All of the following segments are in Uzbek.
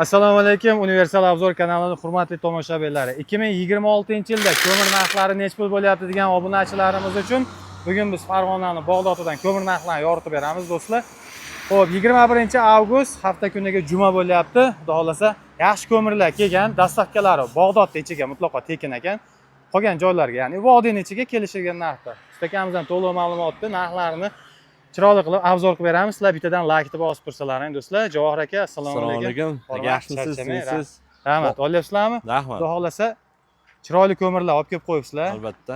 Assalomu alaykum, Universal Obzor kanalining hurmatli tomoshabinlari. 2026-yilda ko'mir narxlari necha pul bo'lyapti degan obunachilarimiz uchun bugun biz Farg'onani Bag'dotidan ko'mir narxlarini yoritib beramiz, do'stlar. Xo'p, 21 avgust hafta kuniga juma bo'lyapti. Xudo xohlasa, yaxshi ko'mirlar kelgan, доставка lari Bag'dodda ichiga mutlaqo tekin ekan. Qolgan joylarga, ya'ni vodiyning ichiga kelishilgan narxda. Usta to'liq ma'lumotni, narxlarini chiroyli qilib обзор qilib beramiz. Sizlar bittadan laykni bosib tursalaring, do'stlar. Javohir aka, assalomu Assalomu alaykum. alaykum. Hormat, Aka, yaxshimisiz? charchamang, Tinchsiz? Rahmat. Olyapsizlarmi? Rahmat. Xudo xohlasa, chiroyli ko'mirlar olib kelib qo'yibsizlar. Albatta.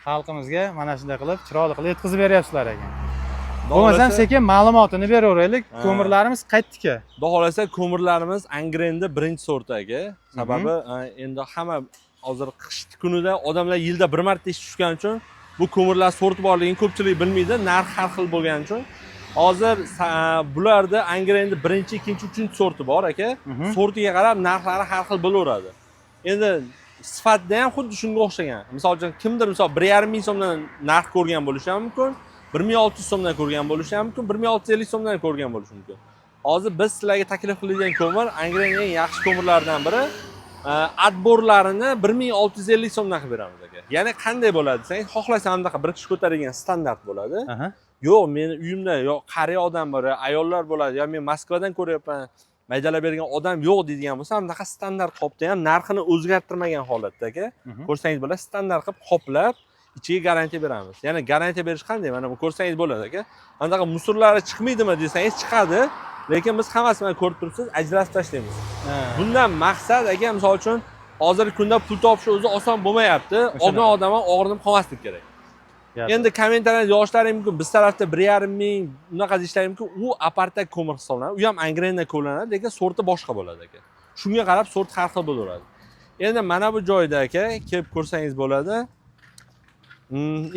Xalqimizga mana shunday qilib, chiroyli qilib yetkazib beryapsizlar ekan. Xudo Bo'lmasam xohlasa- sekin ma'lumotini beraveraylik. Ha. Ko'mirlarimiz qaytdiki? Xudo xohlasa, ko'mirlarimiz Angrenda birinchi sorti, aka. Sababi endi hamma hozir qish kunida odamlar yilda bir marta ish tushgani uchun bu ko'mirlar sorti borligini ko'pchilik bilmaydi. Narx har xil bo'lgani uchun. Hozir bularda Angrenda birinchi, ikkinchi, uchinchi sorti bor, aka. Sortiga qarab narxlari har xil bo'laveradi. Endi sifatida ham xuddi shunga o'xshagan. Misol uchun, kimdir, misol, 1,5 ming so'mdan narx ko'rgan bo'lishi ham mumkin, 1600 so'mdan ko'rgan bo'lishi ham mumkin, 1650 so'mdan ko'rgan bo'lishi mumkin. Hozir biz sizlarga taklif qiladigan ko'mir Angrenning eng yaxshi ko'mirlaridan biri. Отбор larini 1650 so'mdan qilib beramiz, aka. Ya'ni qanday bo'ladi desangiz, xohlasam bunaqa bir kishi ko'taradigan standart bo'ladi. Yo'q, meni uyimda yo qari odam bor, yo ayollar bo'ladi, yo men Moskvadan ko'ryapman, maydalab bergan odam yo'q deydigan bo'lsa, bunaqa standart qopda ham narxini o'zgartirmagan holatda, aka. Ko'rsangiz bo'ladi, standart qilib qoplab, ichiga garantiya beramiz. Ya'ni garantiya berish qanday? Mana bu ko'rsangiz bo'ladi, aka. Anaqa мусор lari chiqmaydimi desangiz, chiqadi, lekin biz hammasini, mana ko'rib turibsiz, ajratib tashlaymiz. Bundan maqsad, aka, misol uchun, hozirgi kunda pul topish o'zi oson bo'lmayapti. Olgan odam ham og'rinib qolmaslik kerak. Gap. Endi kommentariyada yozishlari mumkin, biz tarafda 1,5 ming unaqa deyishlari mumkin. U apartak ko'mir hisoblanadi, u ham Angrenda ko'mlanadi, lekin sorti boshqa bo'ladi, aka. Shunga qarab sort har xil bo'laveradi. Endi mana bu joyda, aka, kelib ko'rsangiz bo'ladi.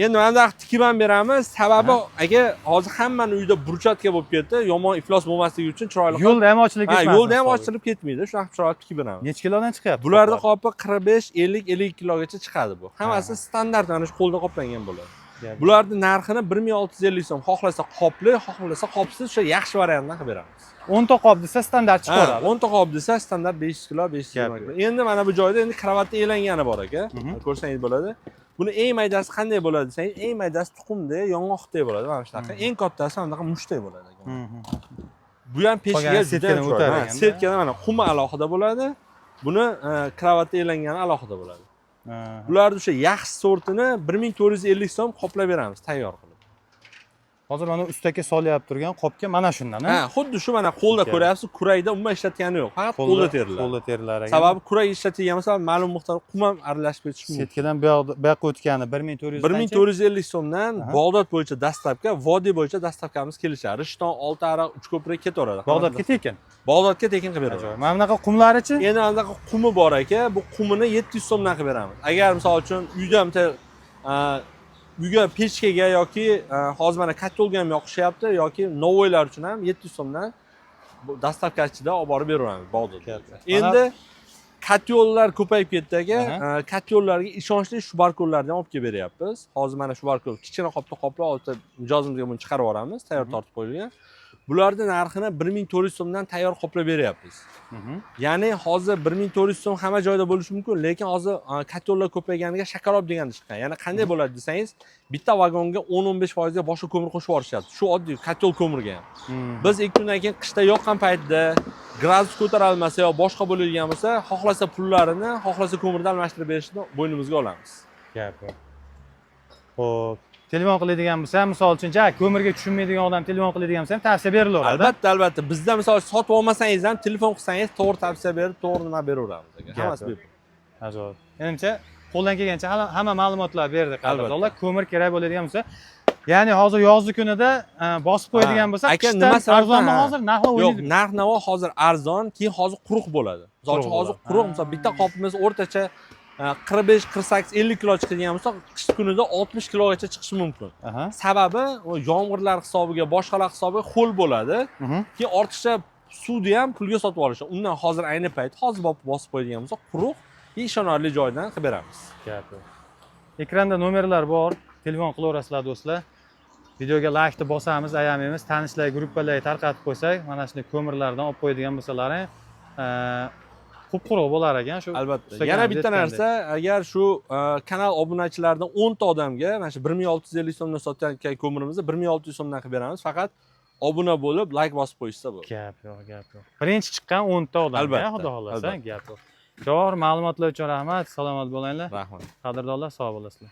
Endi mana bunaqa tikib ham beramiz. Sababi, aka, hozir hammani uyida брусчатка bo'lib ketdi, yomon iflos bo'lmasligi uchun chiroyli qilib. Yo'lda ham ochilib Ha, ketmasin. yo'lda ham hisobi. ochilib ketmaydi, shunaqa chiroyli tikib beramiz. Necha kilodan chiqyapti? Bularni qoplar? qopi 45, 50, 52 kilogacha chiqadi bu. Hammasi standart, mana shu qo'lda qoplangan bo'ladi. Gap. Bularni narxini 1650 so'm. Xohlasa qopli, xohlasa qopsiz, o'sha yaxshi variantdan qilib beramiz. 10 ta qop desa, standart Ha, chiqaveradi. 10 ta qop desa, standart 500 kilo, 520 Gap kilo. Endi mana bu joyda endi kravatda elangani bor, aka. Ko'rsangiz bo'ladi. Buni eng maydasi qanday bo'ladi desangiz, eng maydasi tuxumdek, yong'oqdek bo'ladi, mana shunaqa. Eng kattasi mana bunaqa mushtdek bo'ladi, aka. Bu ham pechkaga Qolgani juda setkadan ham chiroyli. o'tar Ha, ekanda. Setkadan mana qumi alohida bo'ladi. Buni kravatda elangani alohida bo'ladi. Bularni o'sha yaxshi sortini 1450 so'm qoplab beramiz, tayyor qilib. Hozir mana ustaka solyapti turgan qopga mana shundan, Ha, xuddi shu, mana qo'lda Gap. ko'ryapsiz, kurakda umuman ishlatgani yo'q. Faqat qo'lda teriladi. Qo'lda terilar ekan. Sababi kurak ishlatilgan bo'lsa, ma'lum miqdor qum ham aralashib ketishi mumkin. Setkadan bu yoqda bu yoqqa o'tgani 1400. 1450 so'mdan Bag'dod bo'yicha доставка, vodiy bo'yicha доставка miz kelishadi. Rishton, Oltiariq, Uchko'prik ketaveradi. Bag'dodga tekin. Bag'dodga tekin qilib beradi. Ajoyib. Mana bunaqa qumlarichi? Endi mana bunaqa qumi bor, aka. Bu qumini 700 so'mdan qilib beramiz. Agar misol uchun uyda bitta uyga pechkaga yoki hozir mana котёл ga ham yoqishyapti yoki новый lar uchun ham 700 so'mdan bu доставка chida olib borib beraveramiz Bag'dodga. Katta. Endi котёл lar ko'payib ketdi, aka. Котёл larga ishonchli shubarko'llarni ham olib kelib beryapmiz. Hozir mana shubarko'l kichkina qopda qoplab, olib mijozimizga buni chiqarib yuboramiz, tayyor tortib qo'yilgan. Bularni narxini 1400 so'mdan tayyor qoplab beryapmiz. Ya'ni hozir 1400 so'm hamma joyda bo'lishi mumkin, lekin hozir котёл lar ko'payganiga шоколад degani chiqqan. Ya'ni qanday bo'ladi desangiz, bitta vagonga 10-15 foizga boshqa ko'mir qo'shib yuborishyapti. Shu oddiy котёл ko'mirga ham. Biz 2 kundan keyin qishda yoqqan paytda gradus ko'tarolmasa yo boshqa bo'ladigan bo'lsa, xohlasa pullarini, xohlasa ko'mirni almashtirib berishni bo'ynimizga olamiz. Gap yo'q. Xo'p, telefon qiladigan bo'lsa, misol uchun, ja ko'mirga tushunmaydigan odam telefon qiladigan bo'lsa ham tavsiya berilaveradi. Albatta, albatta. Bizda, misol uchun, sotib olmasangiz ham telefon qilsangiz, to'g'ri tavsiya berib, to'g'ri nima beraveramiz, aka. Gap Hammasi yo'q. bepul. Ajoyib. Menimcha, qo'ldan kelgancha hamma ma'lumotlar berdik, qadrdonlar. Ko'mir kerak bo'ladigan bo'lsa, ya'ni hozir yozgi kunida bosib qo'yadigan bo'lsa, Aka, qishdan nima sababdan? arzonmi hozir? Narxlar Yo'q, o'ynaydi. Narx navo hozir arzon, keyin hozir quruq bo'ladi. Misol uchun, Quruq hozir bo'ladi. quruq, misol, bitta qopimiz o'rtacha 45, 48, 50 kilo chiqadigan bo'lsa, qish kunida 60 kilogacha chiqishi mumkin. Sababi u yomg'irlar hisobiga, boshqalar hisobiga ho'l bo'ladi. Keyin ortiqcha suvni ham pulga sotib olishadi. Undan hozir ayni payt hozir bosib qo'yadigan bo'lsa, quruq, ishonarli joydan qilib beramiz. Gap yo'q. Ekranda nomerlar bor. Telefon qilaverasizlar, do'stlar. Videoga laykni bosamiz, ayamaymiz. Tanishlar, gruppalarga tarqatib qo'ysak, mana shunday ko'mirlardan olib qo'yadigan bo'lsalaring. Qup-quruq bo'lar ekan shu. Albatta. Ustaga Yana ham bitta aytgandek. narsa, agar shu kanal obunachilaridan 10 ta odamga mana shu 1650 so'mdan sotayotgan ko'mirimizni 1600 so'mdan qilib beramiz. Faqat obuna bo'lib, layk bosib qo'yishsa bo'ldi. Gap yo'q, gap yo'q. Birinchi chiqqan 10 ta odamga, Albatta, xudo xohlasa, albatta. gap yo'q. Javohir, ma'lumotlar uchun rahmat. Salomat bo'linglar. Rahmat. Qadrdonlar, sog' bo'lasizlar.